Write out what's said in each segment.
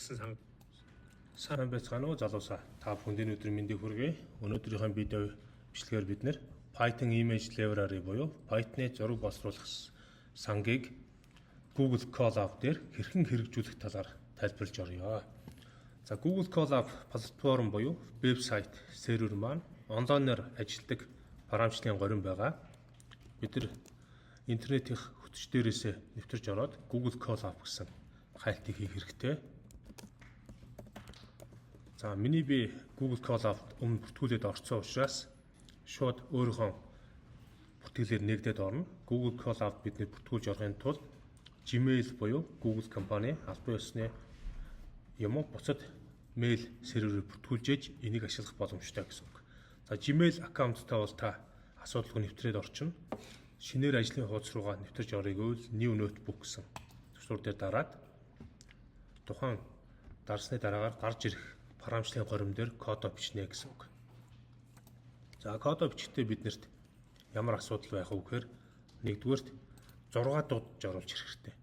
гэсэн сан Сайн байцгаана уу залуусаа. Та бүхэнд энэ өдрийн мэндийг хүргэе. Өнөөдрийнхөө видео бичлэгээр бид нэр Python Image Library буюу Python-ы зураг боловсруулах сангийг Google Colab дээр хэрхэн хэрэгжүүлэх талаар тайлбарлаж оръё. За, Google Colab платформ буюу вебсайт сервер маань онлайнаар ажилладаг програмчлалын горим байгаа. Бид нар интернетийн хөтөч дээрээсээ нэвтэрч ороод Google Colab гэсэн хайлтыг хийх хэрэгтэй. За, миний би Google Colab өмнө бүртгүүлээд орсон учраас шууд өөрийнхөө бүртгэлээр нэгдээд орно. Google Colab бид нэр бүртгүүлж орохын тулд Gmail буюу Google компани албан ёсны юм уу буцад мэйл серверээр бүртгүүлж энийг ашиглах боломжтой гэсэн үг. За, Gmail аккаунттай бол та асуудалгүй нэвтрээд орчихно. Шинээр ажлын хуудас руугаа нэвтэрч оръё гэвэл New Notebook гэсэн түлхүүр дээр дараад тухайн дарсны дараагаар гарч ирэх програмчлалын горим дээр кодоо бичнэ гэсэн үг. За, кодоо бичихдээ бид нарт ямар асуудал байх вэ гэхээр нэгдүгээрт 6 дуудаж оруулж ирэх хэрэгтэй.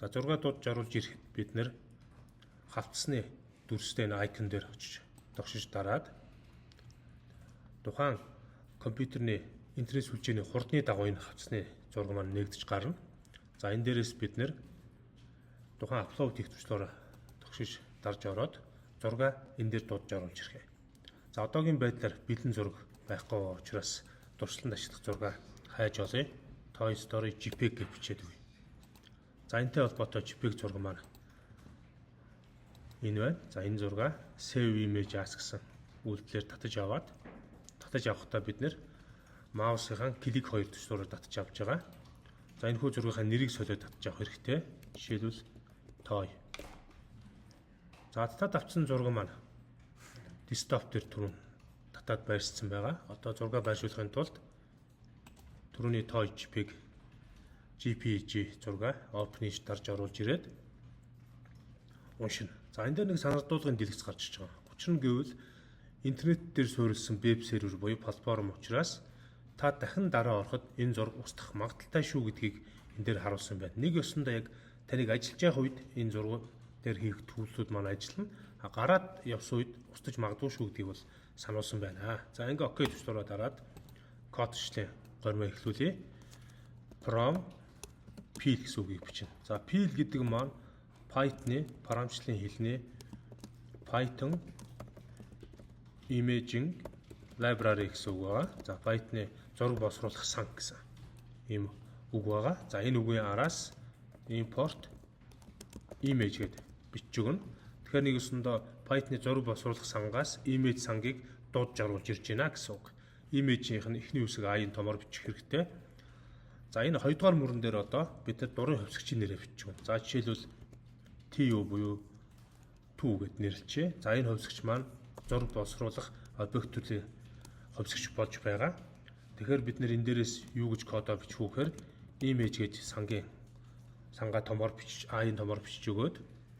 За, 6 дуудаж оруулж ирэхэд бид нэр хавтсны дүрстэй энэ icon дээр очиж тогшиж дараад тухайн компьютерний интернет сүлжээний хурдны дагуу энэ хавтсны зураг маань нээгдэж гарна. За, энэ дээрээс бид нэр тухайн upload хийх товчлуураа тогшиж дарж ороод зураг энэ дээр дуудаж оруулж ирэх. За, одоогийн байдлаар бэлэн зураг байхгүй учраас туршланд ашиглах зураг хайж олъё. Toy Story JPEG гэж бичээд өгье. За, энэтэй холбоотой JPEG зураг маань энэ байна. За, энэ зураг Save Image As гэсэн үйлдэлээр татаж аваад, татаж авахдаа бид нэр маусынхаа клик хоёр түлхүүрээр татаж авч байгаа. За, энэ хүү зургийнхаа нэрийг солиод татаж авах хэрэгтэй. Жишээлбэл, Toy. За, татаад авсан зураг маань десктоп дээр түрүүн татаад байршсан байгаа. Одоо зураг байршуулахын тулд түрүүний Toy JPEG JPG зураг open хийж дарж оруулж ирээд уншина. За, энэ дээр нэг санагдуулгын дэлгэц гарч иж байгаа. Учир нь гэвэл интернет дээр суурилсан веб сервер буюу платформ учраас та дахин дараа ороход энэ зураг устдах магадлалтай шүү гэдгийг энэ дээр харуулсан байна. Нэг ёсондоо яг таныг ажиллаж явах үед энэ зураг дээр хийх төлөвлөлүүд маань ажиллана. А гараад явсан үед устдаж магадгүй шүү гэдгийг бол сануулсан байна. За, ингээ OK товчлуураа дараад кодчлалын горимоо эхлүүлье. From PIL гэсэн үгийг бичнэ. За, PIL гэдэг маань Python-ы програмчлалын хэлний Python Imaging Library гэсэн үг байгаа. За, Python-ы зураг боловсруулах сан гэсэн ийм үг байгаа. За, энэ үгийн араас import image гэдэг бичиж өгнө. Тэгэхээр нэг ёсондоо Python-ы зураг боловсруулах сангаас image сангийг дуудаж оруулж ирж байна гэсэн үг. Image-ийнх нь эхний үсэг I-ын томоор бичих хэрэгтэй. За, энэ хоёрдугаар мөрөн дээр одоо бид нар дурын хувьсгчийн нэрээ бичих өгнө. За, жишээлбэл TU буюу to гэд нэрлэжээ. За, энэ хувьсгч маань зураг боловсруулах объект төрлийн хувьсгч болж байгаа. Тэгэхээр бид нэр энэ дээрээс юу гэж кодоо бичих вэ гэхээр image гэж сангийн сангаа томоор бичиж, I-ын томоор бичиж өгөөд,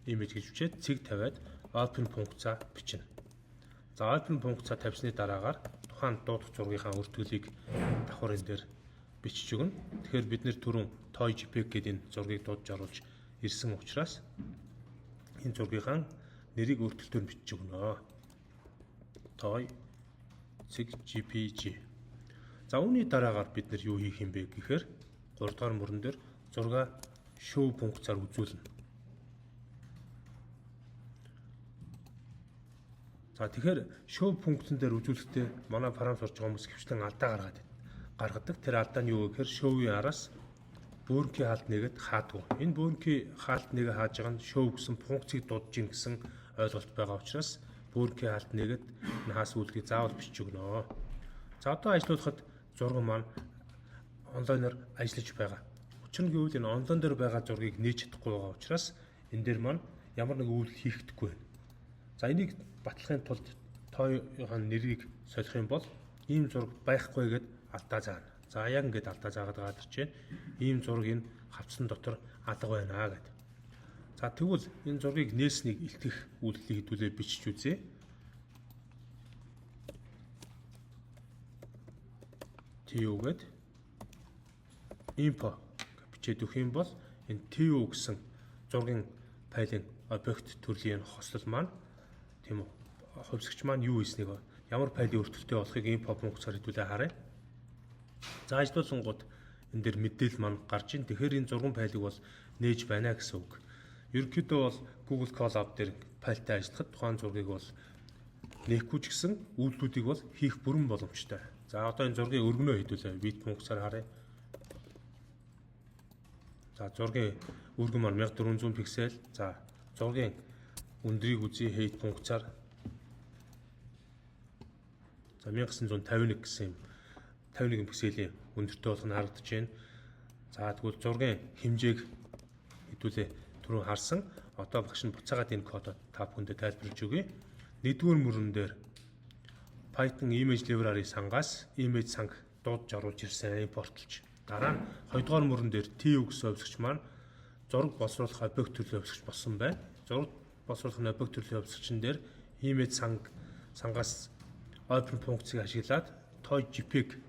image гэж бичээд цэг тавиад open функцаа бичнэ. За, open функцаа тавьсны дараагаар тухайн дуудах зургийнхаа өртгөлийг давхар энэ дээр бичиж өгнө. Тэгэхээр бид нэр түрүүн toy JPEG гэдэг энэ зургийг дуудаж оруулж ирсэн учраас энэ зургийнхаа нэрийг өртөлтөөр бичиж өгнө. Toy цэг JPG. За, үүний дараагаар бид нар юу хийх юм бэ гэхээр 3 дугаар мөрөн дээр зураг show функцаар үзүүлнэ. За, тэгэхээр show функцэн дээр үзүүлэхдээ манай програм сурж байгаа хүмүүс ихэвчлэн алдаа гаргаад гаргадаг. Тэр алдаа нь юу вэ гэхээр show-ийн араас бөөрөнхий хаалт нээгээд хаадаг. Энэ бөөрөнхий хаалт нээгээ хааж байгаа нь show гэсэн функцийг дуудаж ийн гэсэн ойлголт байгаа учраас бөөрөнхий хаалт нээгээд хаас үйлдэлийг заавал бичиж өгнө. За, одоо ажиллуулахад зураг маань онлайнаар ажиллаж байгаа. Учир нь гэвэл энэ онлайн дээр байгаа зургийг нээж чадахгүй байгаа учраас энэ дээр маань ямар нэг үйлдэл хийгдэхгүй байна. За, энийг батлахын тулд toy-ын нэрийг солих юм бол ийм зураг байхгүй гэд алдаа заана. За, яг ингээд алдаа заагаад байгаа чинь ийм зураг энэ хавтсан дотор алга байна гэд. За, тэгвэл энэ зургийг нээснийг илтгэх үйлдэлийг хэдүүлээ бичиж үзье. TU гэд info бичээд өгөх юм бол энэ TU гэсэн зургийн файлын Объект төрлийн хослол маань, тийм үү, хувьсагч маань юу хийснийг, ямар файлын өртөлтэй болохыг info функцаар хэдүүлээ харъя. За, ажиллуулангууд энэ дээр мэдээлэл маань гарч ийн. Тэгэхээр энэ зурган файлыг бол нээж байна гэсэн үг. Ерөнхийдөө бол Google Colab дээр файлтай ажиллахад тухайн зургийг бол нээхгүй ч гэсэн үйлдэлүүдийг бол хийх бүрэн боломжтой. За, одоо энэ зургийн өргөнөө хэдүүлээ width функцаар харъя. За, зургийн өргөн маань 1400 пиксел. За, зургийн өндрийг үзье height функцаар. За, 1951 гэсэн юм 51 пикселийн өндөртэй болох нь харагдаж байна. За, тэгвэл зургийн хэмжээг хэдүүлээ түрүүн харсан. Одоо багш нь буцаагаад энэ кодоо та бүхэндээ тайлбарлаж өгье. Нэгдүгээр мөрөн дээр Python image library сангаас image санг дуудаж оруулж ирсэн, импортлж. Дараа нь хоёрдугаар мөрөн дээр TU гэсэн хувьсагч маань зураг боловсруулах объект төрлийн хувьсагч болсон байна. Зураг боловсруулах нь объект төрлийн хувьсагчин дээр image сангаас open функцийг ашиглаад toy JPEG,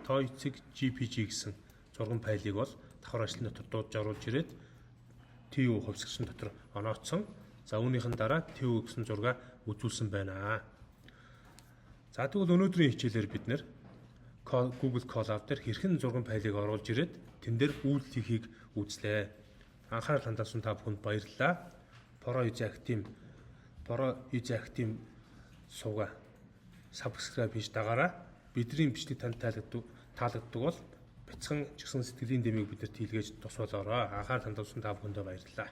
toy.jpg гэсэн зурган файлыг бол давхар хашилтан дотор дуудаж оруулж ирээд TU хувьсагчин дотор онооцсон. За, үүнийхэн дараа TU гэсэн зураг үзүүлсэн байна. За, тэгвэл өнөөдрийн хичээлээр бид нэр Google Colab дээр хэрхэн зурган файлыг оруулж ирээд тэн дээр үйлдэл хийхийг үзлээ. Анхаарал хандуулсан та бүхэнд баярлалаа. Pro Easy Active, Pro Easy Active сувгаа subscribe хийж дагаарай. Бидний бичлэг танд таалагддаг бол бяцхан ч гэсэн сэтгэлийн дэмийг биднэрт хийлгээж тус болоорой. Анхаарал хандуулсан та бүхэндээ баярлалаа.